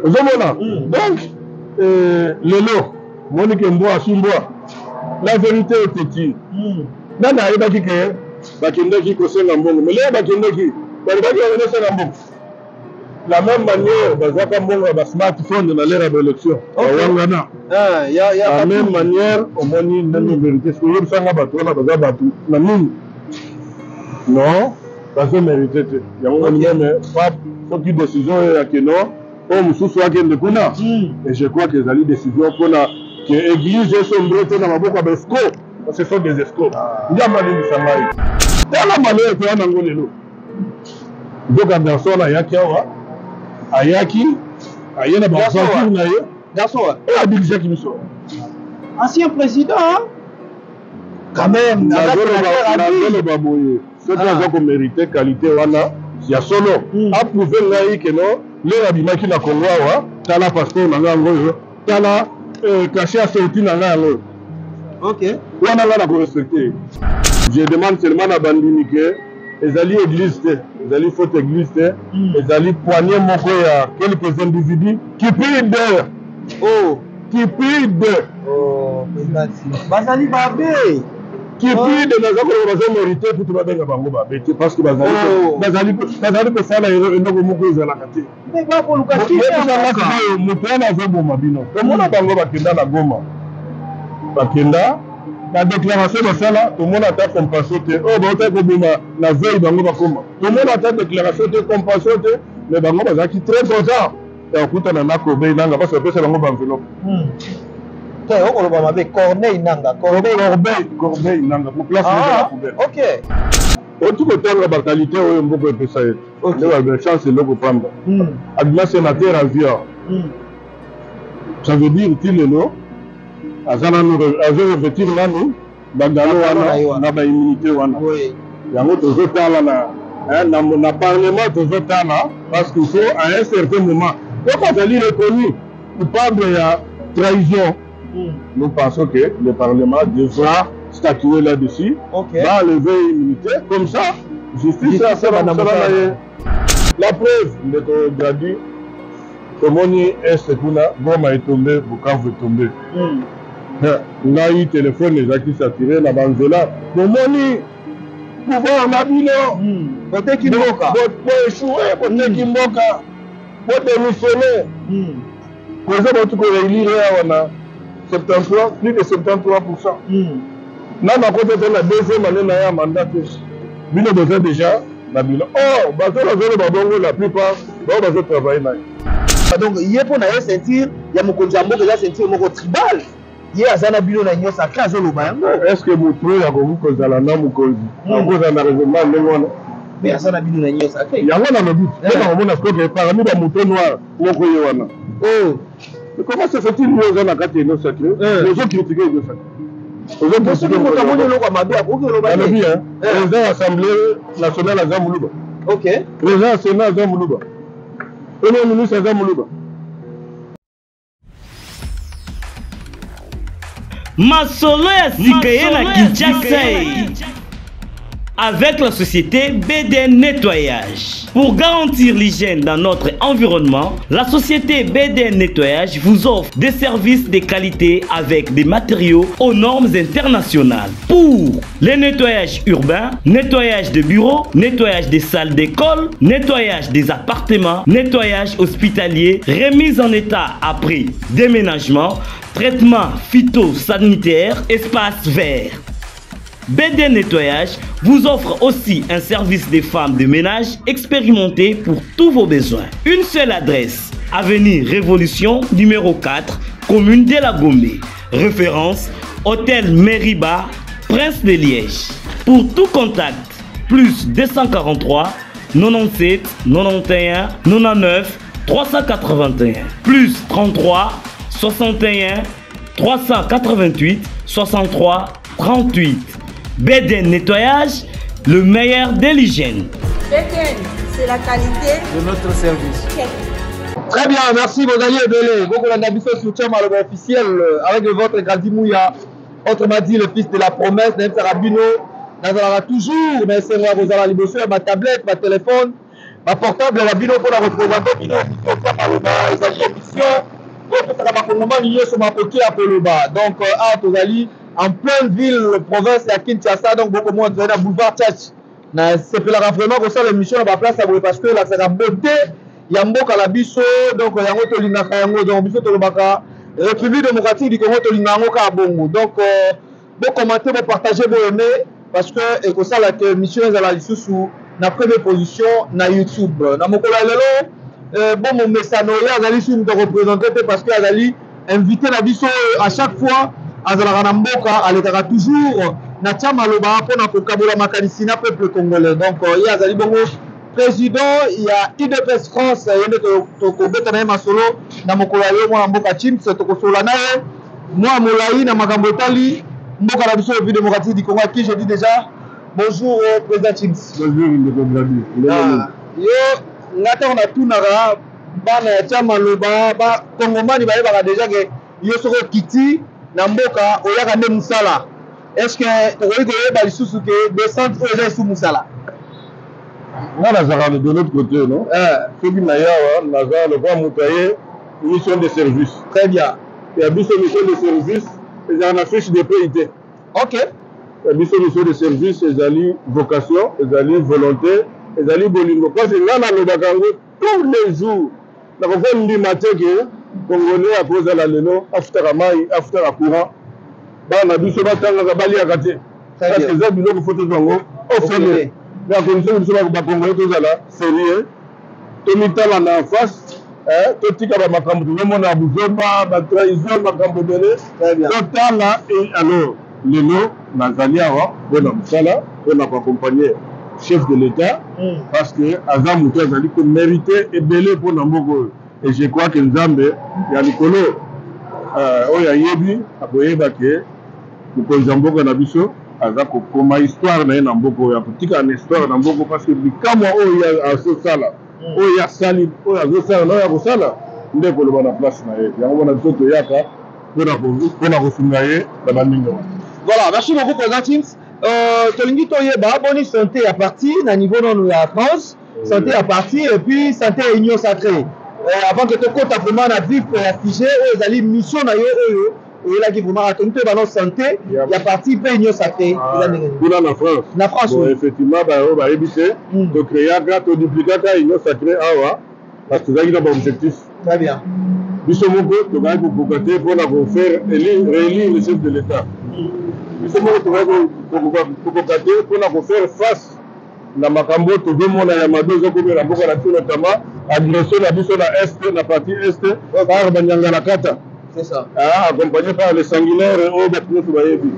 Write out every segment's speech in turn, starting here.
Ozomona hmm. Donc euh, lelo moni ke mbwa aswi mbwa, la vérité est têtue hmm. Nani ayebaki ke bakendaki kosenga mbongo? Mais lelo bakendaki, balobaki bango kosenga mbongo. La même manière bazwaka mbongo ya basmartphone na lere ya baélection, bawangana. Ah, la même manière omoni ndenge hmm. vérité soki oyebisanga bato wana baza bato na nini, non, bazo mérite te yango. Omoni meme pape, soki décision oyo ya keno oyo mosusu akende kuna hmm. Et je crois que ezali décision mpona ke église esombre te na maboko ya baescroc. Ce sont des escrocs ah. Nzambe alimbisa ngai, tala malheur toya nango lelo. Nzoka garçon wana ayaki awa, ayaki aye na baventure na ye. Garçon oyo abilisaki biso. Ancien président quand même. Nazoloba boye, soki ah. aza komérite qualité wana ya solo, hmm. aprouve ngai ke no lere abimaki na Congo awa, tala passeport na ngai yango oyo, tala euh, cachet ya sorti na ngai yango oyo. Ok, wana ngai na korespecte. Je demande seulement na bandimi ke ezali église te, ezali faute église te hmm. Ezali poignée moko ya quelques individus cupide. Oh. Cupide. Oh, bazali babe. Cupide, naza koloba baza mérite kutu babenga bango babe te, parce que bazali oh. kosala eloko moko ezalaka te. Sikoyo moto wana azoboma bino. Tomona bango bakenda na Goma, bakenda na déclaration basala, tomona ata compassion te. Oyo bautaki koboma na veille bango bakoma, tomona ata déclaration te, compassion te. Mais bango bazalaki très content ya kokutana na Corneille Nanga parce bapesa bango baenveloppe hmm. Te, okoloba mabe, Corneille Nanga. Corneille, Corneille Nanga po place ah, poubelle. Ok. Oti kotanga baqualité oyo mboka epesa ye nde ba chance eloko pamba hmm. Abima sénateur à vie hmm. Ça veut dire ti lelo aza nanu, azo revêtir nanu bagalo wana na baimmunité wana. Yango tozotala na, na, na parlement, tozotala parce qu'il faut à un certain moment, soki azali reconnu coupable ya trahison mm. nous pensons que le parlement devra statuer là-dessus, okay. va enlever immunité, comme ça justice asala mosala na ye. La preuve, ndeko Gradi, tomoni este kuna, Goma etombe, Bukavu etombe mm. Ngai telefone ezalaki saturé na banzela. Bomoni pouvoir na bino hmm. Boteki mboka. Boéchoué, boteki hmm. mboka, bodémissionne hmm. Président bauti koélire awa na 73, plus de 73 %. Nano akoti te na deuxième année na ye ya mandat te, bino boza déjà na bino. Or bato bazoloba bongo, la plupart bao bazotravaille na ye. Donc ye, mpo na ye, ceinture ya mokonzi ya mboka eza ceinture moko tribal. Ye aza na bino na nyonso akre, azoloba yango. Est ce que moto oyo akoki kozala na mokonzi Hmm. akozala na raisonnement ndenge wana? Mais aza na bino na nyonso akre. Yango nalobi mpo na komona sikoyo parmi bamoto noir moko ye wana. Oh. Mais comment se fait-il, yo oza na kati ya union sacrée, ozocritique union sacrée? Soki moto amoni eloko ya mabe, akoki koloba te. Nalobi président ya Assemblée nationale aza moluba, président ya Sénat aza moluba, premier ministre aza moluba. Masolo ya sika ye na Kinshasa avec la société BDN Nettoyage. Pour garantir l'hygiène dans notre environnement, la société BDN Nettoyage vous offre des services de qualité avec des matériaux aux normes internationales. Pour les nettoyages urbains, nettoyage de bureaux, nettoyage des salles d'école, nettoyage des appartements, nettoyage hospitalier, remise en état après déménagement, traitement phytosanitaire, espace vert. BD Nettoyage vous offre aussi un service des femmes de ménage expérimenté pour tous vos besoins. Une seule adresse, avenue Révolution numéro 4, commune de la Gombe. Référence, hôtel Meriba, Prince de Liège. Pour tout contact, plus 243 97 91 99 381 plus 33 61 388 63 38. BDN Nettoyage, le meilleur de l'hygiène. BDN, c'est la qualité de notre service. Très bien, merci Bozali Ebele. Bokolanda biso soutien maloba officiel avec votre Grandi Mouya, autrement dit le fils de la promesse, Nayebisaka bino, nazalaka toujours na esengo ya kozala liboso ya batablette, batelefone. Baportable na bino mpona kopresente bino émission Tia Maloba. Ezali émission oyo epesaka bakongomani nyonso makoki ya koloba. Donc awa tozali en pleine ville province ya Kinshasa. Donc bokomona tozali na boulevard Tshatshi. Nasepelaka vraiment kosala émission na baplace ya boye parce que elakisaka beauté ya mboka na biso. Donc yango tolingaka yango. Donc biso tolobaka République démocratique du Congo, tolinga yango kaka bongo. Donc bocommenter, bopartager, boaimer parce que ekosala ke émission ezala lisusu na première position na YouTube. Na mokolo ya lelo, bon, momesano, ye azali su moto akoprésente te parce que azali invité na biso. À chaque fois azalaka na mboka, alekaka toujours na Tia Maloba mpona kokabola makanisi na peuple congolais. Donc ye azali bongo président ya UDPS France. Ye nde tokobeta na ye masolo na mokolo ya lelo. Mwana mboka Tshims, tokosolola na ye mwa molai na makambo etali mboka na biso, République démocratique du Congo, à qui je dis déjà bonjour, président Tshims. Bonjour, ndeko Gradi. Ah, yo nga ntango natunaka bana ya Tia Maloba, bakongomani bayebaka déjà ke yo soki okiti na mboka, oyaka nde mosala. Est ce que tokoki koyeba lisusu ke descente oyo eza esu mosala? Nga nazalaka de l'autre côté, non? Soki na ye awa, naza lokola moto aye mission de service. Très bien. Ya biso mission de service ezalaka na fiche de paye te. Ya biso mission de service ezali vocation, ezali volonté, ezali bolingo, parce que nga nalobaka yango tous les jours: nakoki ndima te ke Congolais akozala lelo afutaka mai, afutaka courant, bana na biso batangaka, baliaka te, parce que eza biloko fo tozwa yango ofele. Mais à condition biso Bacongolais tozala sérieux, tomitala na face, totika bamakambo tozomona ya buzoba, batrahison, makambo ebele totala. Et alors lelo nazali awa mpona mosala, mpona koaccompagner chef de l'État, parce que aza moto azali komérite ebele mpona mboka oyo. Et je crois que Nzambe ya likolo oyo ayebi akoyeba ke mokonzi ya mboka na biso aza kokoma histoire na ye na mboka oyo, akotikala na histoire na mboka, parce que bikamwa oyo azosala, oyo asali, oyo azosala na oyo akosala nde koloba na place na ye. Yango mpona biso toyaka mpona kosunga ye na bandenge wana. Voilà, merci beaucoup, président Tshims. Tolingi toyeba boni santé ya parti na niveau nanu ya France, santé ya parti et puis santé ya Union sacrée, avant que tokota vraiment na vif ya sujet oyo ezali mission na yo oyo oyelaki. Vraiment tolingi toyeba no santé ya parti mpe Union sacrée eza ndenge nini? Kuna na France? Na France. Bon, effectivement, baoyo bayebi te, tocréaka, toduplikaka Union sacrée awa parce que tozalaki na baobjectif. Très bien. Biso moko tokaki kokoka te mpona kofaire réélire le chef de l'État. Biso moko tokaki kokoka te mpona kofaire face na makambo oyo tozomona ya mabe ezokomela mboka na biso, notamment agression na biso na est, na partie est, par banyangala kata. C'est ça. Ah, accompagné par les sanguinaires oyo bato nyonso bayebi.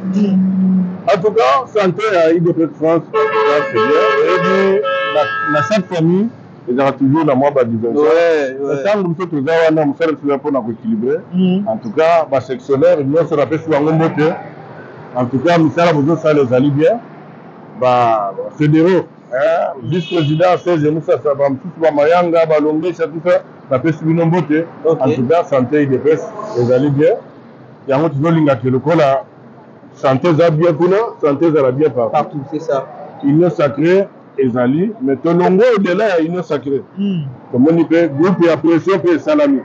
En tout cas, santé ya UDPS France, ça c'est bien. Oyebi, na chaque famille ezalaka toujours na mwa badiversion. Ntango biso toza wana, mosala biso eza mpona koéquilibre. En tout cas, basectionnaire nyonso napesi bango mbote. En tout cas, misala bozosala ezali bien. Bafédéraux, vice président Serge Musasa, bamosusu bamayanga balongesa, tout ça, napesi bino mbote. En tout cas, santé UDPS ezali bien. Yango tozolingaka lokola santé eza bien kuna, santé ezala bien partout. Partout, c'est ça. Union sacrée ezali, mais tolongo au-delà ya Union sacrée. Tomoni mpe groupe ya pression mpe esalami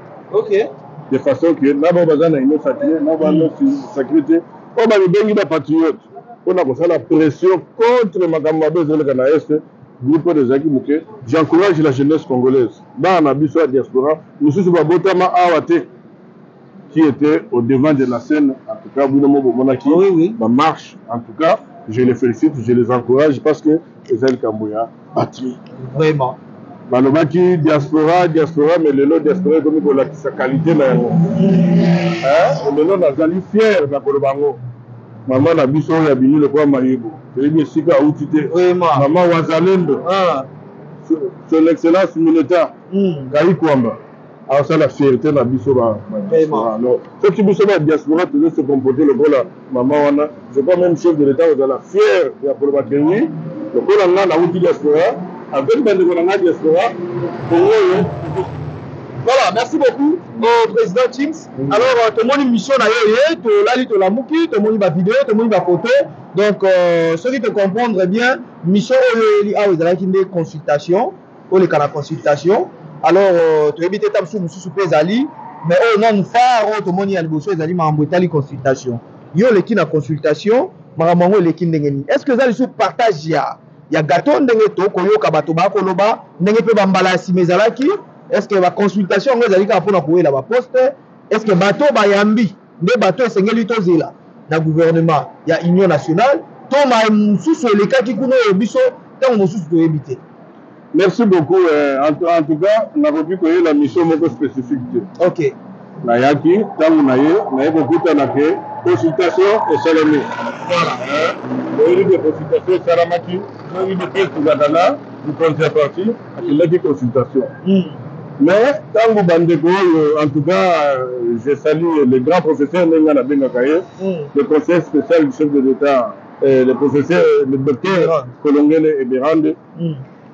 de façon ke na bao baza na Union sacrée, na bao Union sacrée te, oyo bamibengi bapatriote, mpona kosala pression contre makambo mabe ezoleka na est. Groupe oyo ezalaki moke. J'encourage la jeunesse congolaise, bana na biso ya diaspora mosusu babotama awa te, qui était au devant de la scène. En tout cas, bino mo bomonaki bamarche. En tout cas, je les félicite, je les encourage, parce que eza likambo ya patrie. Vraiment. Balobaki diaspora, diaspora, mais lelo diaspora ekomi kolakisa qualité na yango. Lelo nazali fier na koloba yango: mama na biso oyo abimi lokola mayebo, toyebi esika auti te, mama wazalendo, son excellence Mineta Kayikwamba, asala fierté na biso badiaspora. Alors soki biso badiaspora tozo se comporter lokola mama wana, je crois même chef de l'État ozala fier ya koloba ke oui, lokola nga nauti diaspora avec bandeko na nga diaspora, Kongo oyo. Voilà, merci beaucoup au président Tshims. Alors, tomoni mission na yo ye, tolali tolamuki, tomoni ba vidéo, tomoni ba photo. Donc, ceux qui te comprendre bien, mission oyo eli awa ezalaki nde consultation. Oleka na consultation. Alors toyebi te ta mosusu mosusu mpe ezali, mais oyo nanu phare oyo tomoni ya liboso ezali makambo etali consultation. Yo oleki na consultation, makambo yango eleki ndenge nini? Est ce que eza lisusu partage ya gâteau ndenge tokoyoka bato bakoloba, ndenge mpe bambala ya nsima ezalaki? Est ce que baconsultation yango ezali kaka mpona kowela baposte? Est ce que bato bayambi nde bato esengeli tozela na gouvernement ya union nationale, to mosusu elekaki kuna oyo biso ntango mosusu toyebi te? Merci beaucoup. En tout cas, nakoki koyela mission moko spécifique te. Nayaki ntango na ye, naye kokutana ke consultation esalemi. Voilà. Boyebi ke consultation esalamaki, soki udps tozalaka na mokonzi ya parti akendaki consultation. Mais ntango bandeko oyo, en tout cas, je salue le grand professeur, ndenge nga nabengaka ye, le conseiller spécial du chef de l'État, le professeur, le docteur Kolongele Eberande,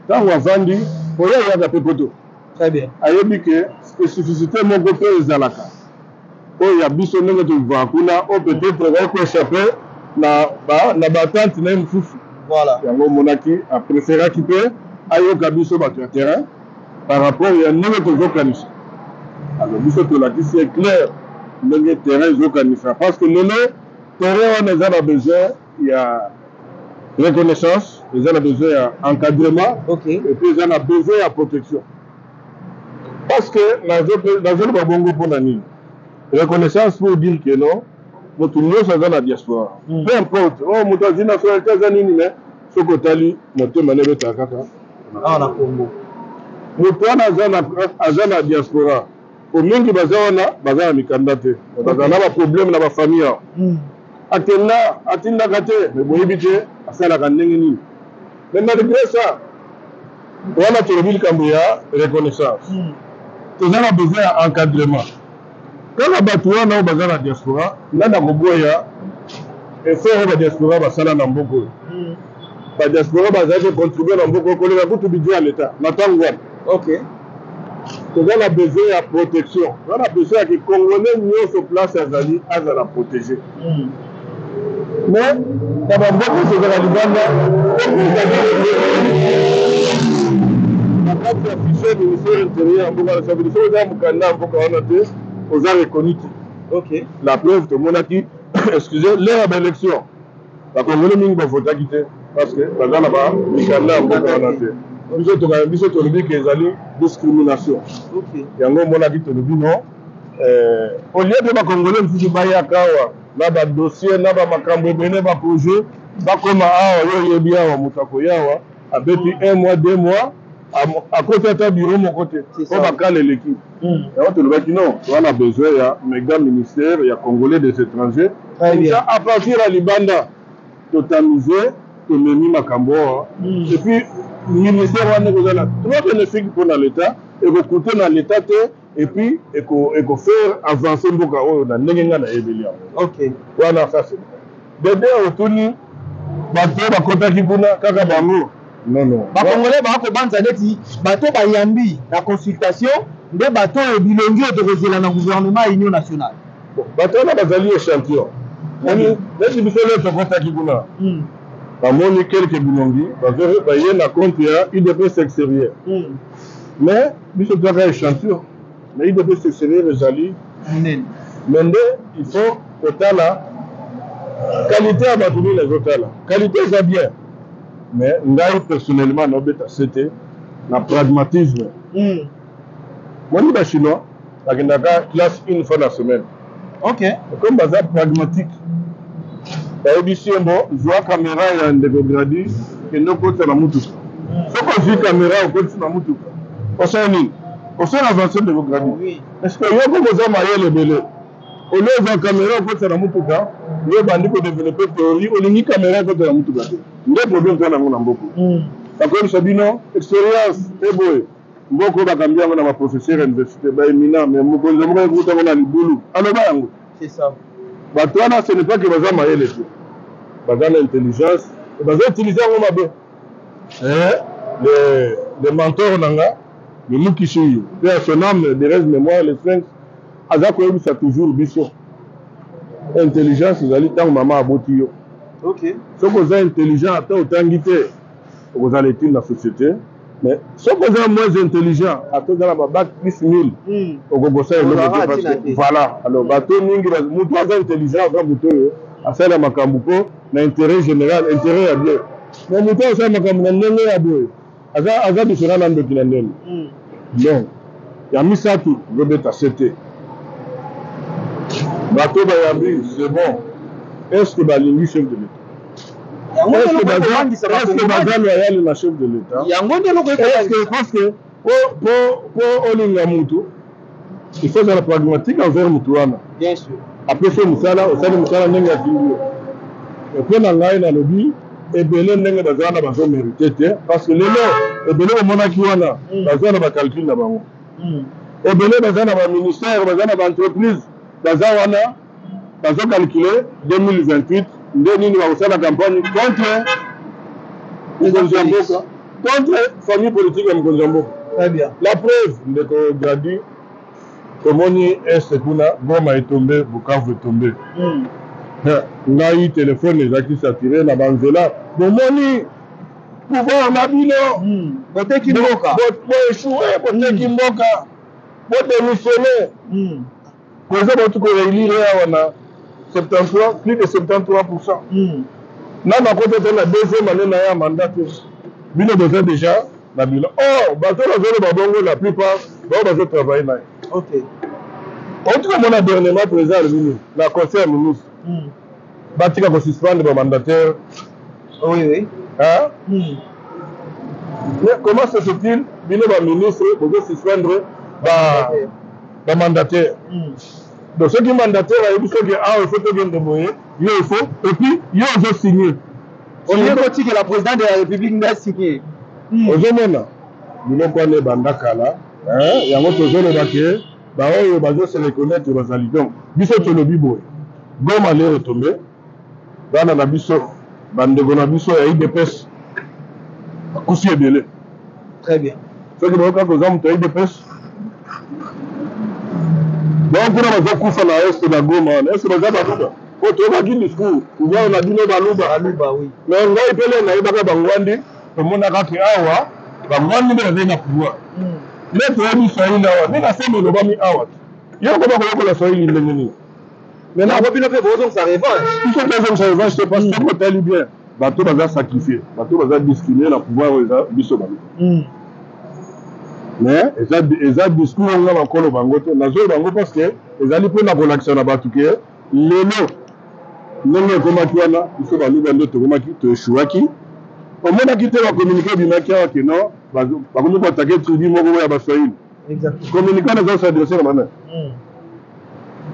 ntango avandi oyo ayaka mpe poto, Très bien. ayebi ke spécificité moko mpe ezalaka oyo ya biso ndenge tovivaka kuna, oyo peut-être ekoki koéchappe na batante na ye mosusu. Yango omonaki apréféraki mpe ayoka biso bato ya terrain par rapport ya ndenge tozokanisa. Alors biso tolakisi ye clair ndenge terrain ezokanisa, parce que lelo terrain wana eza na besoin ya reconnaissance, eza na besoin ya encadrement, et puis eza na besoin ya protection. Parce que nazoloba bongo mpona nini? Reconnaissance pour dire que non, moto nyonso aza na diaspora, peu importe oyo moto azwi nationalité aza nini, mais soki otali motema nde ebetaka kaka awa na Congo. Moto wana aza na diaspora, po mingi baza wana baza na mikanda te, baza na baproblème na bafamille awa. Akenda, atindaka te, mais boyebi te asalaka ndenge nini. Mais malgré ça wana, tolobi likambo ya reconnaissance, toza na besoin ya encadrement. Kaka bato wana oyo baza na diaspora, nani akoboya effort oyo badiaspora basala na mboka oyo? Badiaspora bazali kocontribue na mboka oyo koleka kutu budget ya l'État na ntango wana. Toza na besoin ya protection, toza na besoin ya ke Congolais nyonso place azali azala protégé. Mais na bamboka oyo ezalaka libanda, na kati ya fichier ministère intérieur ya mboka wana, ça veut dire soki oza mokanda ya mboka wana te, oza reconnu te. La preuve, tomonaki, excusez, l'heure ya baélection, Bakongole mingi bavotaki te parce que baza na bamikanda ya mboka wana te. Biso toka, biso tolobi ke ezali discrimination. Yango omonaki tolobi non, au lieu mpe Bakongole mosusu bayaka awa na badossier na bamakambo ebele, baprojet, bakoma awa. Yo oyebi awa, moto akoya awa, abeti un mois, 2 mois, akoti ata bureau moko te po bakala eleki. Yango tolobaki non, toza na besoin ya méga ministère ya Congolais des étrangers. Très bien. Ça, à partir ya libanda, totamize, tomemi makambo awa. Et puis ministère wana ekozala trop bénéfique mpona l'État, ekokute na l'État te, et puis ekofaire avancer mboka oyo na ndenge ngai nayebeli yango. Wana ça c'est dede. Otuni bato oyo bakotaki kuna, kaka bango? Non, non. Bakongolais bakobanza neti bato bayambi na consultation nde bato oyo bilongi oyo tokozela na gouvernement ya union nationale. Bon, bato wana bazali échantillon. Neti biso leo tokotaki kuna, bamoni quelques bilongi baye na compte ya UDPS extérieur, mais biso tozaka échantillon, mais UDPS extérieur ezali monene. Mais nde il faut kotala qualité ya bato nini ezotala. Qualité eza bien, mais ngai personnellement naobeta sete na pragmatisme. Moni Bachinois bakendaka classe une fois na semaine. Comme baza pragmatique, bayebisi ye: "Bo zwa caméra ya ndeko Gradi, kende okotisa na mutuka." Soki ozwi caméra, okotisi na mutuka, osala nini? Osala avance ndeko Gradi. Est ce que yo koko oza mayele ebele, olie ozwa caméra okotisa na mutuka, yo obandi kodévelopper théorie, olingi caméra ekotisa na mutuka te? Nde problème toza nango na mboka. Bakoyebisa bino expérience eboye, mboka oyo bakambi yango na baprofesseur ya université baéminent, mais mokonzi ya mboka ekuta yango na libulu. Aloba yango. C'est ça. Bato wana, ce n'est pas que baza mayele te, baza na intelligence, baza utiliser yango mabe. Le mentor na nga, le Mukishi, mpe ya son âme d'heureuse mémoire, le Sphinx, aza koyebisa toujours biso: intelligence ezali ntango mama aboti yo. Soki oza intelligent, ata otangi te, okozala utile na société. Mais soki oza moins intelligent, ata oza na ba bac plus 1000, okokosala eloko te parce que voilà. Alors bato mingi, moto aza intelligent aza moto oyo asala makambo mpo na intérêt général, intérêt ya bien. Mais moto oyo asala makambo na ndenge ya boye aza différent na ndoki na ndenge. Donc ya misato, tozobeta se te. Bato bayambi, c'est bon. Est ce que balingi chef de l'État? Est-ce que baza loyal na chef de l'État? Yango nde eloko. Est-ce parce que po olinga mutu, il faut ozala pragmatique envers mutu wana? Bien sûr. Apesi yo mosala, osali mosala ndenge atindi yo. Mpo na ngai, nalobi ebele ndenge baza wana bazomérite te, parce que lelo ebele omonaki wana baza na bacalcul na bango. Ebele baza na baministère, baza na baentreprise, baza wana bazocalcule 2028 nde nini bakosala campagne contre mokonzi ya mboka, contre famille politique ya mokonzi ya mboka. Très bien. La preuve, ndeko Gradi, tomoni Est kuna, Goma etombe, Bukavu etombe. Ngai telefone ezalaki saturé na banzela. Bomoni pouvoir na bino? Boteki mboka. Boéchoué, boteki mboka, bodémissionne. Président bauti koélire awa na 73, plus de 73 %. Nanu akoti te na deuxième année na ye ya mandat te, bino boza déjà na bilan. Or bato bazoloba bongo, la plupart bao bazotravaille na ye. Outi komona dernièrement président alobi nini na conseil ya ministre? Batika kosuspendre bamandataire. Oui. Hein? Mais comment se fait-il bino baministre bozosuspendre bamandataire? Donc soki mandataire ayebi soki awa il faut tokende boye, yo il faut, et puis yo ozosigne. Olie kotikela président de la République nde asigné. Ozomona biloko wana ebanda kala, yango tozoloba ke baoyo bazose reconnaître bazali. Donc biso tolobi boye: Goma lero etombe, bana na biso, bandeko na biso ya UDPS bakufi ebele. Très bien. Soki bayoka koza moto ya UDPS donc kuna bazokufa na Est, na Goma wana, Est baza Baluba? Po toyokaki discours pouvoir na bino Baluba. Baluba, oui. Mais ngai pele nayebaka bangwandi, tomonaka ke awa bangwandi nde bazali na pouvoir. Nde toyebi swahili awa, nde nasema elobami awa te. Yo koma koyekola swahili ndenge nini? Maintenant bino mpe bozongisa revanche. Biso tozongisa revanche te, parce que soki otali bien, bato baza sacrifie, bato baza discrimine na pouvoir oyo eza biso Baluba. Mais eza discours oyo nga bakolo bango te, nazoyeba bango parce que ezali mpona kolakisa na bato ke lelo ndenge ekomaki wana, biso Baluba nde tokomaki toéchouaki. Omonaki te bacommuniqué ebimaki awa ke non, bakomi koattaquer tribu moko oyo ya Baswahili? Communiqué wana eza s'adresse na bana,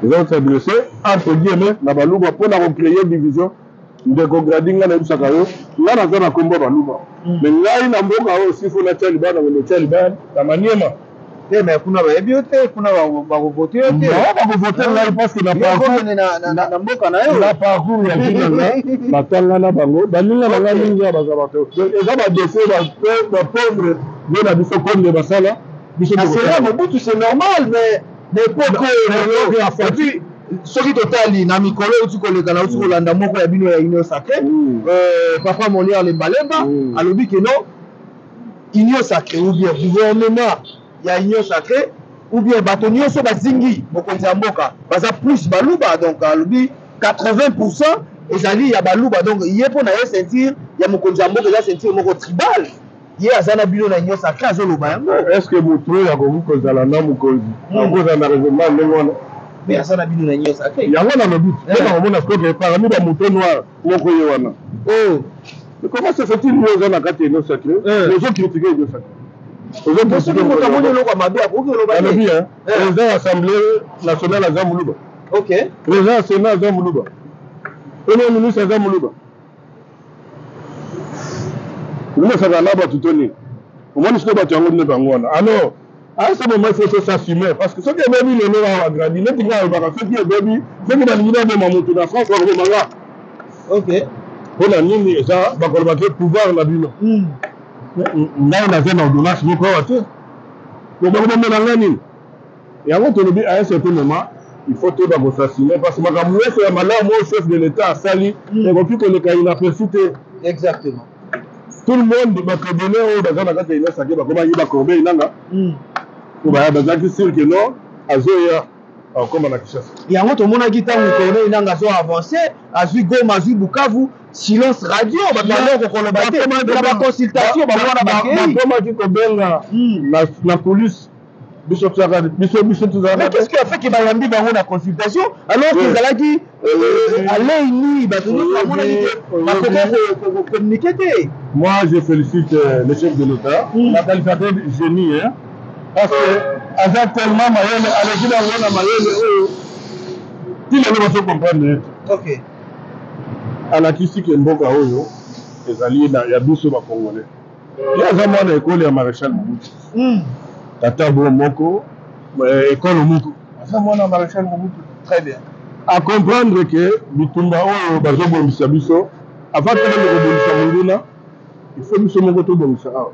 eza s'adresse entre guillemets na Baluba mpona kocréer division. Ndeko Gradi, ngai nayebisaka yo, ngai naza na kombo Baluba, mais ngai na mboka oyo sifo natya libaya na kondo, libaya na Maniema. Te, mais kuna bayebi yo te, kuna bakovote yo te. Bakovote ngai parce que na parcours na mboka na yo. Na parcours ya vie na nga, natanga na bango, baninga na ngai mingi ya baza bato. Eza badéfaut bapauvre nde na biso konde basala biso. Na Mobutu, c'est normal, mais na époque oyo, et puis soki totali na mikolo euti koleka, na euti kolanda moko ya bino ya Union sacrée, papa Molière Lembalemba, alobi ke non, Union sacrée ou bien gouvernement ya Union sacrée ou bien bato nyonso bazingi mokonzi ya mboka baza plus Baluba. Donc alobi 80 % ezali ya Baluba. Donc ye, mpo na ye, ceinture ya mokonzi ya mboka eza ceinture moko tribal. Ye aza na bino na Union sacrée, azoloba yango. Est ce que moto oyo akoki kozala na mokonzi akozala na raisonnement ndenge wana? Mais aza na bino na Union sacrée. Yango nalobi mpo na komona sikoyo parmi bamoto noir moko ye wana. Oh. Mais comment se fait-il yo oza na kati ya Union sacrée, ozocritique Union sacrée? Soki moto amoni eloko ya mabe, akoki koloba. Alobi président ya Assemblée nationale aza Moluba. Président ya Sénat aza Moluba, premier ministre aza Moluba. Omosaka na bato to nini? Omoni sikoyo bato yango nde bango wana. Alors à ce moment, il faut s'assumer, parce que soki ebebi lelo awa, Gradi, neti ngai alobaka, soki ebebi, soki balingi baboma motu na France, bakoboma nga. Mpona nini? Eza bakoloba ke pouvoir na bino. Ngai naza na ordonnance moko awa te, bakobomela ngai nini? Yango tolobi, à un certain moment, il faut toyeba kos'assumer, parce que makambo nyonso ya malamu oyo chef de l'État asali ekoki koleka inaperçu te. Exactement. Tout le monde, bakabone oyo baza na kati ya Union Sacrée, bakomaki bacorbeille nanga po baya bazalaki sûr que non, azoya, akokoma na Kinshasa. Yango tomonaki ntango Corneille Nanga azo avance, azwi Goma, azwi Bukavu, silence radio, bato baloko koloba te na baconsultation bango wana bakei. Bakomaki kobenga na coulisse, biso tozalaka, biso tozalaka. Mais qu'est-ce qui a fait que bayambi bango na consultation alors que ezalaki aleini, bato nyonso bamonaki te bakoki kocommuniquer te? Moi, je félicite le chef de l'État. La qualificateur de génie, hein, parce que aza tellement mayele, aleki bango na mayele oyo ti lelo bazo comprendre ye te. Alakisi ke mboka oyo ezali ya biso bacongolais. Ye aza mwana ekole ya Maréchal Mobutu. Tata bo moko, ekole moko, aza mwana ya Maréchal Mobutu. Très bien. Acomprendre ke bitumba oyo bazobongisa biso, avant tokende kobongisa monguna, il faut biso moko tobongisa awa.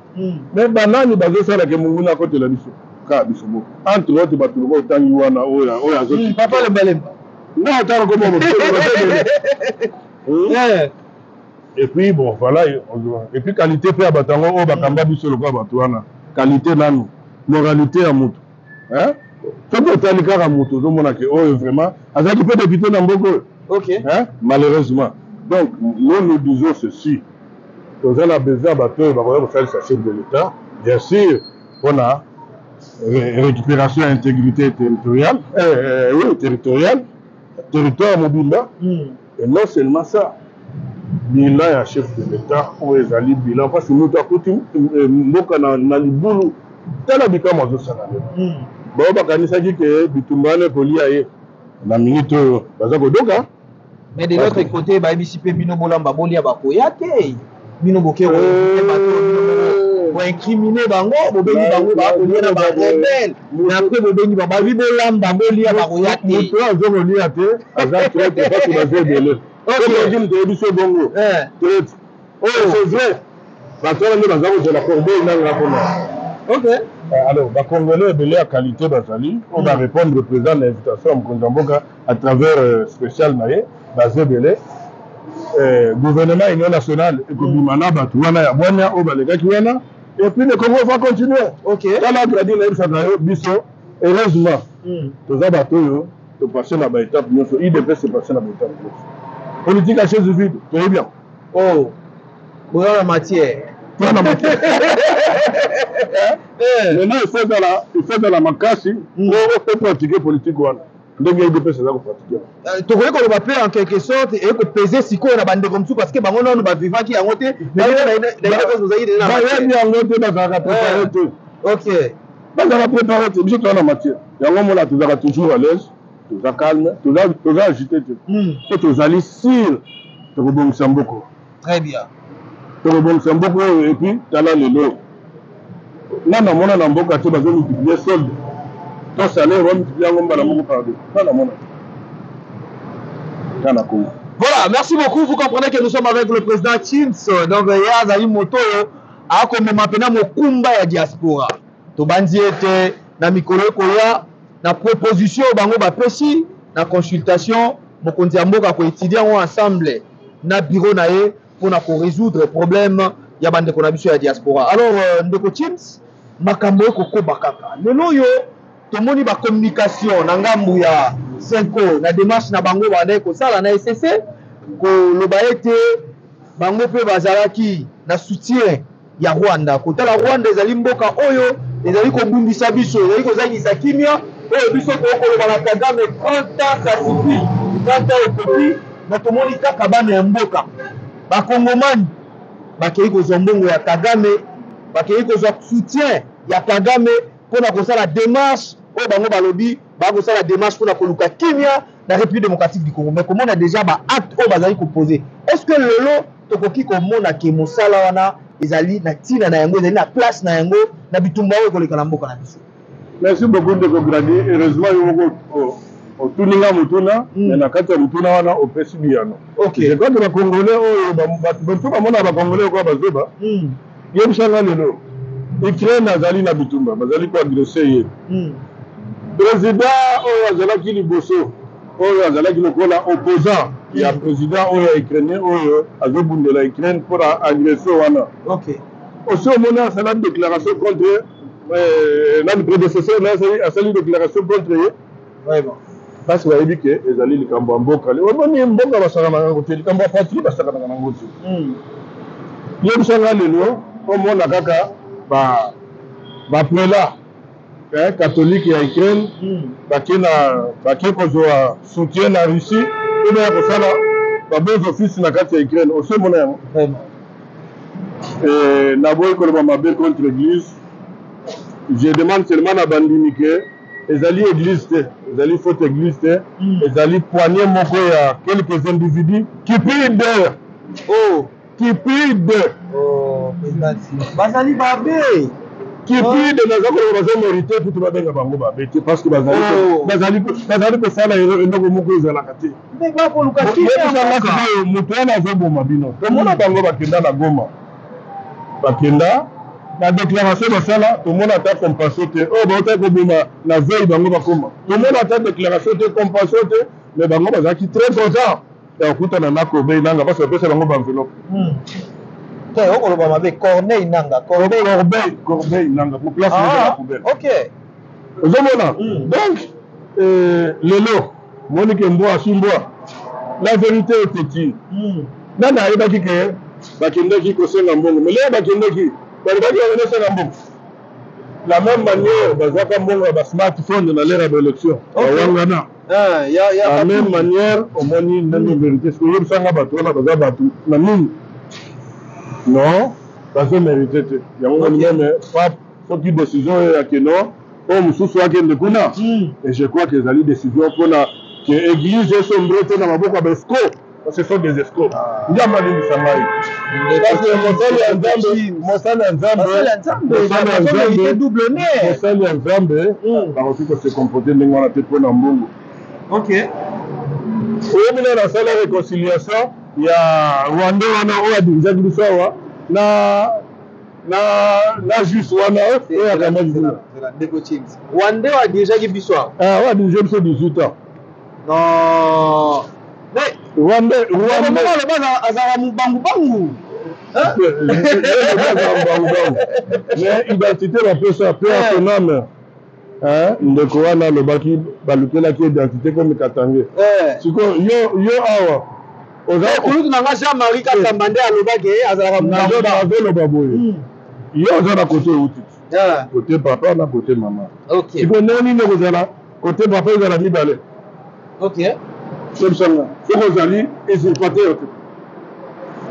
Mais banani bazosala ke monguna akotela biso? Kaka biso moko, entre autres bato lokola otangi wana, oyo azo Papa Lembalemba. Nga atala koma. Et puis bon, voilà, et puis qualité mpe ya bato yango oyo bakamba biso lokola bato wana, qualité nanu, moralité ya moto, hein? Soki otali kaka moto, ozomona ke oyo vraiment azalaki mpe député na mboka oyo. Hein? Malheureusement, donc nous, nous disons ceci: toza na besoin ya bato oyo bakoya kosalisa chef de l'État, bien sûr, mpona récupération ya intégrité territoriale, oui, territoriale, territoire mobimba. Et non seulement ça, bilan ya chef de l'État oyo ezali bilan, parce que moto akuti mboka na libulu, tala bikamwa azosala lelo. Bao bakanisaki ke bitumba wana ekolia ye, na minute oyo baza kodoka. Mais de l'autre côté, bayebisi mpe bino bolamba bolia, bakoya te. Bino boke bato, boincrimine bango, bobengi bango bakolia na barebelles, na après bobengi bango babi bolamba bolia, bakoya te. Moto oyo aza kolia te aza traître, parce que baza ebele. Soki moto oyebi so bongo traître oyo, c'est vrai, bato wana nde baza kozela corbeille nanga mpona. Alors, bacongolais ebele ya qualité bazali oyo barépondre présent na invitation ya mokonzi ya mboka à travers spécial na ye. Baza ebele. Gouvernement union nationale ekobima na bato wana ya bwania oyo balekaki wana, et puis le Congo va continuer. Tala gradi, nayebisaka yo, biso heureusement toza bato oyo topasse na baétape nyonso. UDPS epasse na baétape nyonso. Politique ya chaise vide, toyebi yango. Oh, boza na matière. Toza na matière. Maintenant, il faut ezala makasi po opratiquer politique wana ndenge UDPS eza kopratiquer. Tokoki koloba mpe en quelque sorte ekopese sikoyo na bandeko mosusu, parce que bango nano bavivaki yango te. Bayebi yango te, bazalaka préparé te. Bazalaka préparé te. Biso toza na matière yango. Mona, tozalaka toujours à l'aise, toza calme, toza agité te, mpo tozali sûr tokobongisa mboka. Très bien. Tokobongisa mboka oyo. Et puis tala lelo, nga namona na mboka te bazomultiplier solde to salaire, bamultiplier yango mbala moko par deux. Nga namona nga na Congo. Voilà, merci beaucoup. Vous comprenez que nous sommes avec le président Chims. Donc, ye azali moto oyo akomema mpenza mokumba ya diaspora. Tobandi ete na mikolo ekoya, na proposition oyo bango bapesi na consultation, mokonzi ya mboka akoétudier yango ensemble na bureau na ye mpona korésoudre problème ya bandeko na biso ya diaspora. Alors, ndeko Chims, makambo ekokoba kaka. Lelo oyo tomoni bacommunication na ngambu ya Cenco na démarche na bango bandaki kosala na ECC, koloba ete bango mpe bazalaki na soutien ya Rwanda. Kotala Rwanda ezali mboka oyo ezali kobundisa biso, ezali kozangisa kimia oyo biso tokoloba na Kagame: 30 ans, ça suffit, 30 ans ekoki. Na tomoni kaka bana ya mboka bakongomani bakei kozwa mbongo ya Kagame, bakei kozwa soutien ya Kagame mpona kosala démarche oyo bango balobi bakosala démarche mpona koluka kimia na République démocratique du Congo. Mais komona déjà baacte oyo bazali koposer, est ce que lelo tokoki komona ke mosala wana ezali na ntina na yango, ezali na place na yango na bitumba oyo ekoleka na mboka na biso? Merci beaucoup, ndeko Gradi. Heureusement yo moko otuni nga motuna, mais na kati ya motuna wana opesi biyano. Je crois que bacongolais oyo, bato mosusu bamona bacongolais okoya bazoba. Yebisanga, lelo Ukraine azali na bitumba, bazali koagresser ye. Président oyo azalaki liboso Oyo azalaki lokola opposant ya président oyo ya ukrainien oyo azobundela Ukraine mpona agression wana. Osi omoni asala déclaration contre nani? Prédécesseur na asali déclaration contre ye? Vraiment. Parce bayebi ke ezali likambo ya mboka. Omoni, mboka basakanaka yango te, likambo ya patrie basakanaka nango te. Yebisanga, lelo omona kaka baprélats catholique ya Ukraine bake na bake kozwa soutien na Russie mpo baya kosala babons office na kati ya Ukraine. Osi omona yango? Vraiment. Naboyi koloba mabe contre église. Je demande seulement na bandimi ke ezali église te, ezali faute église te, ezali poignée moko ya quelques individus cupides. Oh. Cupide. Oh, président, bazali babe. Cupide, naza koloba baza mérite kutu babenga bango babe te, parce que bazali kosala eloko moko ezalaka te. Mais bakoluka kimia. Yebisanga sikoyo, moto wana azoboma bino. Tomona bango bakenda na Goma, bakenda na déclaration basala, tomona ata compassion te. Oyo bautaki koboma na veille, bango bakoma, tomona ata déclaration te, compassion te. Mais bango bazalaki très content ya kokutana na Corbeil Nanga, parce bapesa bango baenveloppe. Te, okoloba mabe, Corneille Nanga, Corbeil. Corbeil, Corbeil Nanga po place na poubelle. Ozomona? Donc lelo moni ke mbwa asi mbwa, la vérité est têtue. Nani ayebaki ke bakendaki kosenga mbongo? Mais lelo bakendaki, balobaki bakende kosenga mbongo. La même manière bazwaka mbongo ya basmartphone na l'heure ya baélection, bawangana. La même manière, omoni ndenge vérité soki oyebisanga, bato wana baza bato na nini? Non, bazomérite te. Yango ngani, même pape, soki décision oyo ya keno oyo mosusu akende kuna, et je crois que ezali décision mpona ke église esombre te na maboko ya baescrocs, parce que ce sont des escrocs. Nzambe alimbisa ngai, parce que mosali ya Nzambe, mosali ya Nzambe, mosali ya Nzambe, mosali ya Nzambe bakoki kose comporter ndenge wana te mpona mbongo. Oyebi nani asala réconciliation ya Rwandais wana oyo adirijaki biso awa na juste wana oyo akambaki kuna? Ndeko James, Rwandais oyo adirijaki biso awa? Oyo adirige biso 18 ans. Non, mais Rwandais, Rwandais. Aloba azalaka mobangubangu. Bangubangu, mais identité bapesa mpe ya son âme. Ndeko wana alobaki balukelaki identité komi katange. Sikoyo yo awa oza kulutu na nga Jean Marie Kasamba nde alobaki azalaka. Nazoloba boye, yo oza na côté euti, côté papa na côté mama. Sikoyo ndenge nini ekozala côté papa ezala mibale? Yebisanga, soki ozali usurpateur te,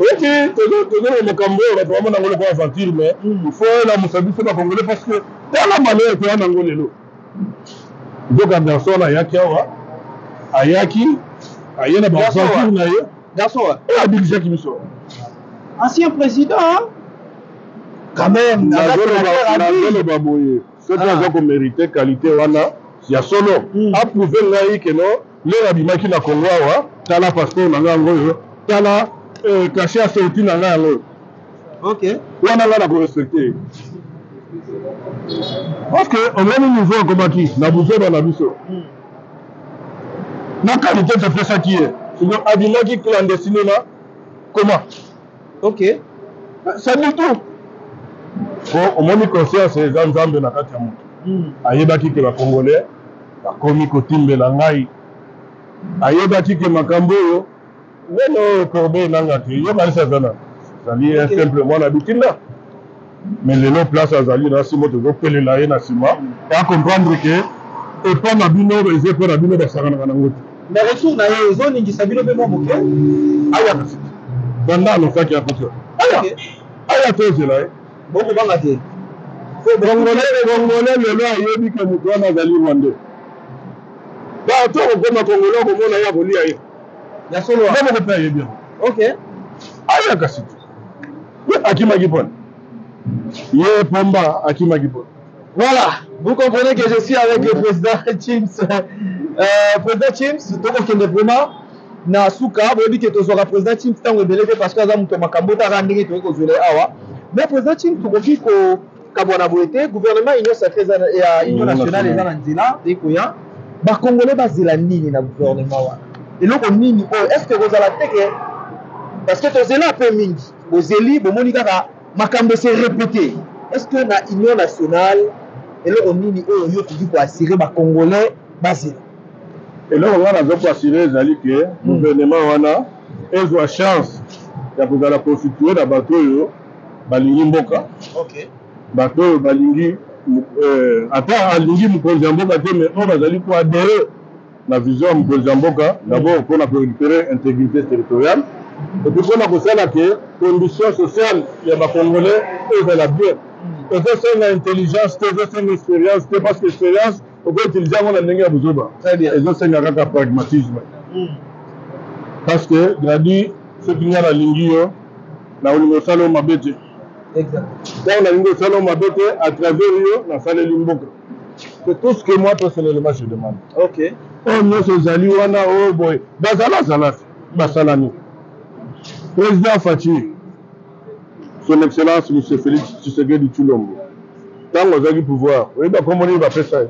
oyeki tozoloba makambo oyo, bato bamona yango lokola aventure, mais il faut elamusa biso bacongolais, parce que tala malheur toya nango lelo. Nzoka garçon wana ayaki awa, ayaki aye na baaventure na ye. Garçon? Oyo adirijaki biso. Ancien président, quand même. Nazoloba boye, soki aza komérite qualité wana ya solo, aprouve ngai keno lelo abimaki na Congo awa. Tala passeport na ngai yango oyo, tala cachet ya sortie na ngai yango oyo. Wana ngai na korespecte ye, parce que omoni niveau akomaki na buzoba na biso na qualité topesaki ye. Siko abimaki clandestinement comment? Ça dit tout. Po omoni, conscience eza Nzambe na kati ya moto. Ayebaki ke bacongolais bakomi kotimbela ngai, ayebaki ke makambo oyo ndenge oyo Corbeil Nanga te, yo kanisi aza na azali un simple mwana bitinda. Mais lelo place azali na nsima, tozopelela ye na nsima, acomprendre ke epa na bino eza epa na bino, basakanaka nango te. Mais retour na ye ezoningisa bino mpe mwa moke? Aya kasi, banda alosaki akuti aya, aya, tozela ye. Bokobanga te? Congolais lelo ayebi ke moto wana azali rwandais. Bato akokoma congolais, akomona ye, akolia ye. Ya solo? Ye moko mpe ayebi yango. Aya kasi te. Ye akimaki mpona ye Pomba, akimaki mpona. Voilà, vous comprenez que je suis avec le président James. Président James, tokokende vraiment na suka. Boyebi ke tozwaka président James ntango ebele te, parce que aza moto ya makambo taka ndenge tokoki kozwela ye awa. Mais président James, tokoki kokabwana boye te. Gouvernement union sacrée ya Union nationale eza na nzela ekoya. Bacongolais bazela nini na gouvernement wana? Eloko nini oyo est ce que ekozala te ke parce que tozela mpe mingi, bozeli bomoni kaka makambo ese répété. Est ce que na Union nationale eloko nini oyo yo okoki koassure bacongolais bazela? Eloko ngai naza koassure ezali ke gouvernement wana ezwa chance ya kozala constitue na bato oyo balingi mboka, bato oyo balingi ata alingi mokonzi ya mboka te, mais oyo bazali koadhere na vision ya mokonzi ya mboka, d'abord mpona korécupérer intégrité territoriale et puis mpona kosala ke condition sociale ya bacongolais ezala bien. Ezosenga intelligence te, ezosenga expérience te, parce que expérience okoutilize yango na ndenge ya bozoba. Ezosenga kaka pragmatisme, parce que gradi soki ngai nalingi yo, nakolinga osala yo mabe te. Ntango nalingi osala yo mabe te, à travers yo nasaleli mboka. C'est tout ce que moi personnellement je demande. Oyo nyonso ezali wana, oyo boye bazala zala te, basala nini? Président Fatshi, son excellence monsieur Félix Tshisekedi Tshilombo, ntango azwaki pouvoir, oyebi bakombo nini bapesa ye?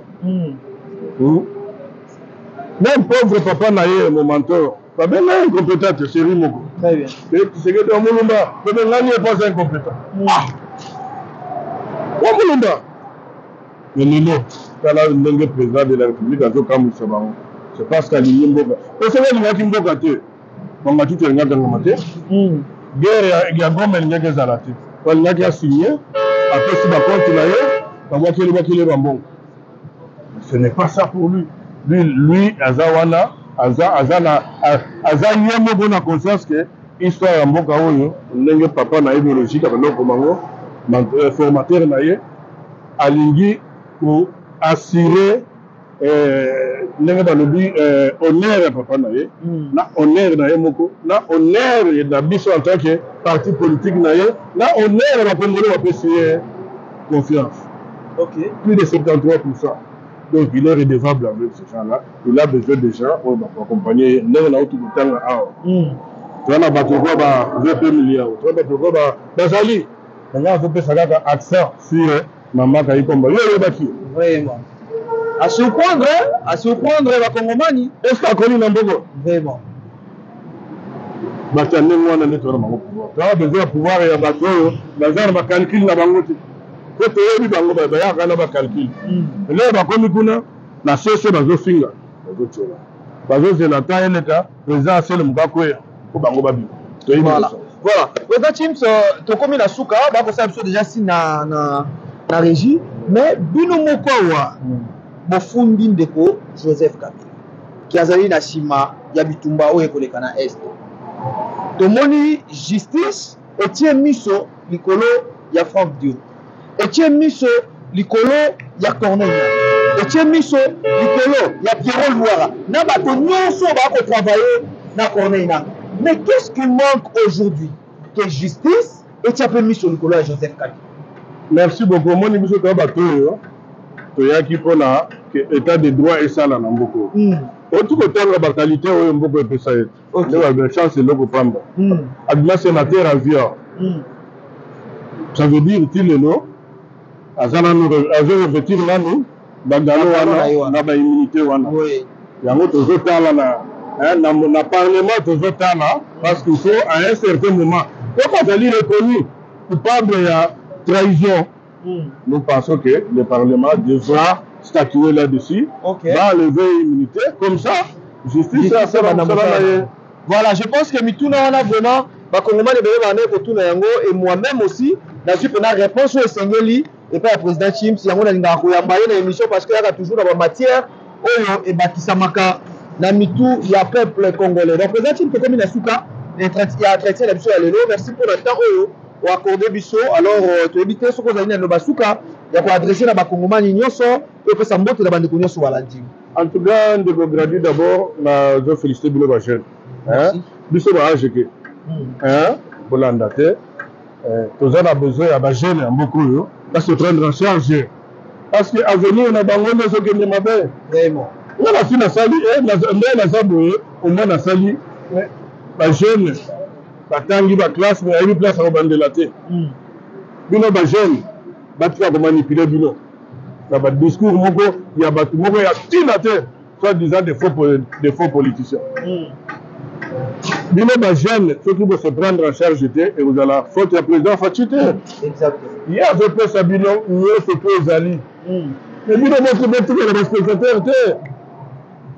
Même pauvre papa na ye, mon mentor, babenga ye incompétent te, série moko. Tshisekedi wa Mulumba, tobengani ye mpo aza incompétent. Ah, wa Mulumba. Mais lelo tala ndenge président de la République azokamwisa bango, c'est parce qu'alingi mboka. Po soki alingaki mboka te, Mwangachuchu alingaki akangama te, guerre ya Goma elingaki ezala te, po alingaki asigne, apesi bacompte na ye, babwakeli bwakeli ye bambongo. Ce n'est pas ça pour lui. Lui aza wana, aza aza na aza ye moko na conscience que histoire ya mboka oyo, ndenge papa na ye biologique abanda kokoma yango, formateur na ye, alingi ko assurer ndenge balobi honneur ya papa na ye, na honneur na ye moko, na honneur na biso en tant que parti politique na ye, na honneur ya bakongolo bapesi ye confiance. Plus de 73%. Donc il est redevable avec ces gens-là. Il a besoin de gens oyo bakoaccompagne ye ndenge nauti kotanga awa. Toza na bato lokola ba VP Milliard, toza bato lokola bazali nanga azopesa kaka accent sur mama Kayikwamba. Yo oyebaki? Vraiment. À surprendre, à surprendre bakongomani. Est ce que akoli na mboko? Vraiment. Bato ya ndenge wana nde toza na bango pouvoir. Toza besoin ya pouvoir ya bato oyo baza na bacalcul na bango te, po toyebi bango bayaka na bacalcul. Eloko bakomi kuna na sese, bazofinga, bazotiola, bazozela ta eleka, président aselemuka akweya po bango babima. Toyebi. Voilà, président Tshims, tokomi na suka, bakosala biso déjà si na régie, mais bino moko awa bofundi ndeko Joseph Kabila ki azali na nsima ya bitumba oyo ekoleka na Est. Tomoni justice etie miso likolo ya Franck Diongo, etie miso likolo ya Corneille Nangaa, etie miso likolo ya Pierrot Luwara na bato nyonso bakotravaille na Corneille Nangaa. Mais qu'est-ce qui manque aujourd'hui que justice etia mpe miso likolo ya Joseph Kabila? Merci beaucoup. Omoni, biso toya bato oyo toyaki mpona ke état de droit esala na mboka oyo. Oti kotanga baqualité oyo mboka epesa ye te, nde babe chance eloko pamba. Abima sénateur à vie, ça veut dire ti lelo aza nanu azo revêtir nanu bagalons wana na baimmunité wana. Yango tozotala na parlement, tozotala, parce qu'il faut à un certain moment, soki azali reconnu coupable ya trahison, nous pensons que le parlement devra statuer là-dessus, va enlever immunité, comme ça justice asala mosala na ye. Voilà, je pense que mituna wana vraiment bakongomani ebele bana kotuna yango, et moi-même aussi nazwi mpena réponse oyo esengeli epai ya président Tshims. Yango nalingaka koyamba ye na émission, parce que yaka toujours na bamatière oyo ebakisamaka na mitu ya peuple congolais. Donc président Tshims, tokomi na suka ya entretien na biso ya lelo. Merci mpona temps oyo oaccorde biso. Alors toyebi te soki ozali na liloba suka ya koadresse na bakongomani nyonso, opesa mbote na bandeko nyonso balandi. En tout cas, ndeko Gradi, d'abord nazo félicité bino bajeune, biso ba âge ke bolanda te. Toza na besoin ya bajeune ya mboka oyo base prendre en charge, parce que avenir na bango nde ezokende mabe. Nga nasi nasali nde naza boye, omoi nasali bajeune batangi baclasse, mais ayebi place akobandela te. Bino bajeune, batika komanipule bino na badiscours moko ya bato moko ya ntina te. soit disant des faux, des faux politiciens. Bino ba jeune soki bo se prendre en charge te, ekozala faute ya président Fatshi te. Ye azopesa bino nyonso mpo ezali. Mais bino boko botikala ba spectateur te.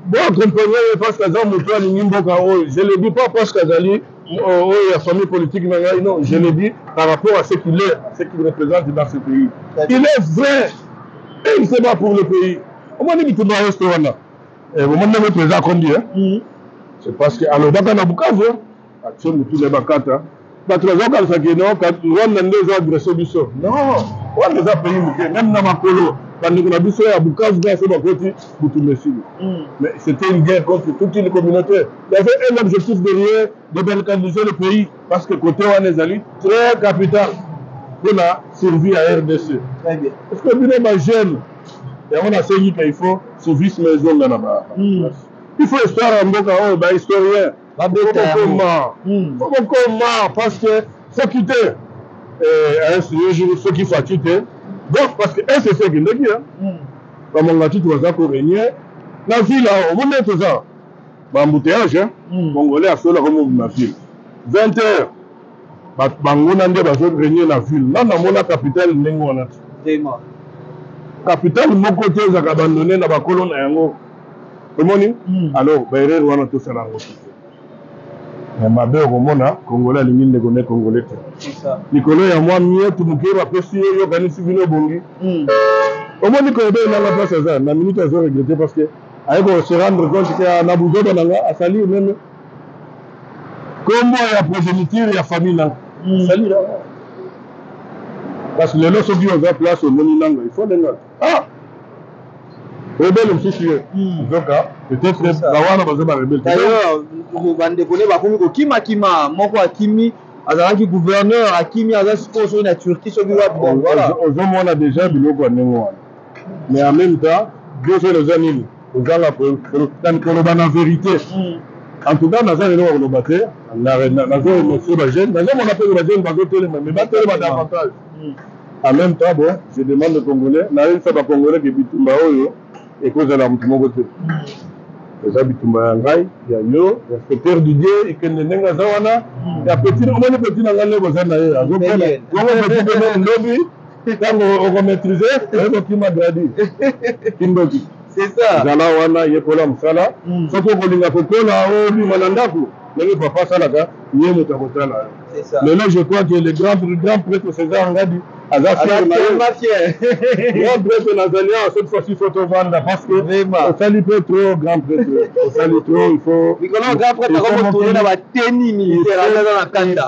Bo accompagner ye parce que aza moto alingi mboka oyo. Je le dis pas parce que azali oyo ya famille politique na ngai, non, je le dis par rapport à ce qu'il est, à ce qu'il représente dans ce pays. Il est vrai et il se bat pour le pays. Omoni bitumba ya Est wana, bomoni ndenge président akondi, c'est parce que alobaka na Bukavu, atie motu na bakata. Bato bazokanisa ke non, Rwanda nde ezo agresse biso. Non, Rwanda eza pays moke, même na makolo bandeko na biso ya Bukavu kaka so bakoti butumba esili. Mais c'était une guerre contre toute une communauté. Il y avait un objectif derrière, de balkaniser le pays, parce que côté wana ezali très capital mpona survie ya RDC. Très bien. Parce que bino ba jeune, yango nasengi ke il faut civisme ezonga na ba, il faut histoire ya mboka oyo, ba historien babeta yango. Faut bokoma, parce que soki te, un jour soki Fatshi te, donc parce que SSC ekendeki, bamonga titu baza korégner na ville awa. Omoni nde toza baembouteillage. Congolais asolaka mobima ville 20 heures, bato banguna nde bazorégner na ville. Nga namona capitale ndenge wana te. Vraiment. Capitale moko te ezalaka abandonné na bakolo na yango, omoni. Alors baerreur wana tosala yango te. Mais mabe, okomona Congolais alingi ndeko ne Congolais te. C'est ça. Likolo ya mwa mietu moke bapesi ye, yokanisi bino ebongi. Omoni koyebe nanga place aza na minute, azo regretter parce que aye ko se rendre compte ke na buzoba nanga asali même kombo ya progéniture ya famille nanga, asali yango. Parce que lelo soki oza place, omoni nanga, il faut ndenge ah rebelle mosusu ye, nzoka peut-être bawana baza barebelle. D'ailleurs, bandeko ne bakomi kokimakima. Moko akimi, azalaki gouverneur, akimi, aza sikoyo soki na Turquie, soki wapi. Donc voilà. Ozomona déjà biloko ya ndenge wana. Mais en même temps, nyonso oyo eza nini? Ozanga koloba na vérité. En tout cas, naza lelo koloba te, nazo remercier bajeune, nazomona mpe bajeune bazotelema, mais batelema davantage. En même temps, bon, je demande aux Congolais, nayebisa bacongolais ke bitumba oyo ekozala motu moko te. Eza bitumba ya ngai, ya yo, inspecteur Didier ekende ndenge aza wana, ya petit. Omoni petit na ngai ndenge boza na ye, azopona bongo petit pene ndobi. Ntango okomaîtrise, oyekokima gradi kindoki. C'est ça. Zala wana, yekola mosala. Soki okolinga kokola, obima na ndako ndenge papa asalaka, ye moto akotala yo. C'est ça. Lelo je crois que le grand prêtre César Ngadi aza fier na yo. Fier. Grand prêtre nazali awa, cette fois-ci faut tovanda parce que osali mpe trop. Grand prêtre, osali trop, il faut Likolo grand prêtre akomotourne na bateni militaire, aza na kanda.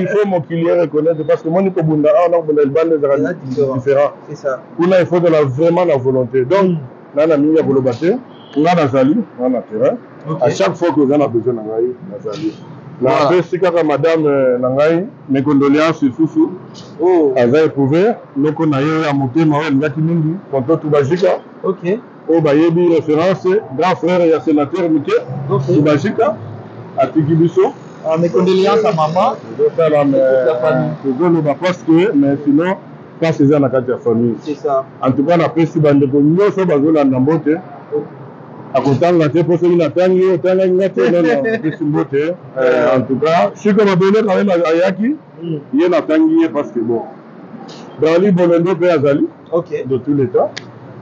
Il faut mokili reconnaître, parce que moni kobunda awa na kobunda libanda ezalaka différent. C'est ça. Kuna il faut de la vraiment la volonté. Donc nga na mingi ya koloba te. Nga nazali nga na terrain. À chaque fois que oza na besoin na ngai, nazali. Napesi kaka madame na ngai mes condoléances lisusu. Aza éprouvé, noko na ye ya motema oyo alingaki mingi, tonton Tubajika, oyo bayebi référence, grand frère ya sénateur Mike Tubajika, atiki biso. Ah, mes condoléances à maman. Tozosala, tozoloba parce que, mais sinon place eza na kati ya famille. C'est ça. En tout cas, napesi bandeko nyonso bazolanda mbote. Akotanga te mpo soki natangi yo, otangaki nga te. Nono, napesi mbote. En tout cas, siko mabele quand même ayaki ye, natangi ye parce que bon, Brali Bolendo mpe azali de tous les temps.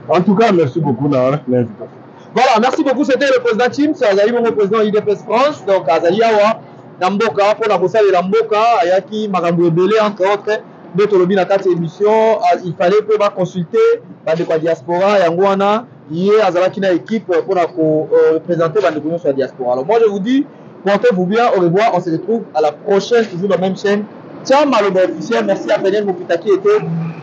En tout cas, merci beaucoup na l'invitation. Voilà, merci beaucoup. C'était le président Chims, azali bongo président UDPS France. Donc azali awa na mboka mpona kosalela mboka. Ayaki makambo ebele, entre autres nde tolobi na kati ya émission, il fallait mpe baconsulte bandeko ya diaspora. Yango wana ye azalaki na équipe mpona koreprésenter bandeko nyonso ya diaspora. Alors moi je vous dis, portez-vous bien, au revoir, on se retrouve à la prochaine, toujours dans la même chaîne, Tiens Maloba officiel. Merci à Daniel Mokita qui était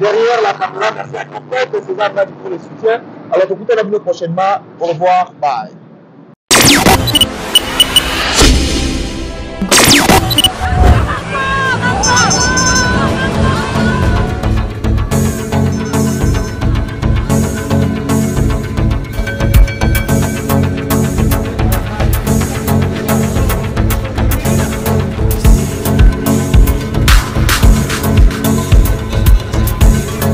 derrière la caméra. Merci à Grand César Nadi pour le soutien. Alors, tout à l'heure prochainement. Au revoir. Bye.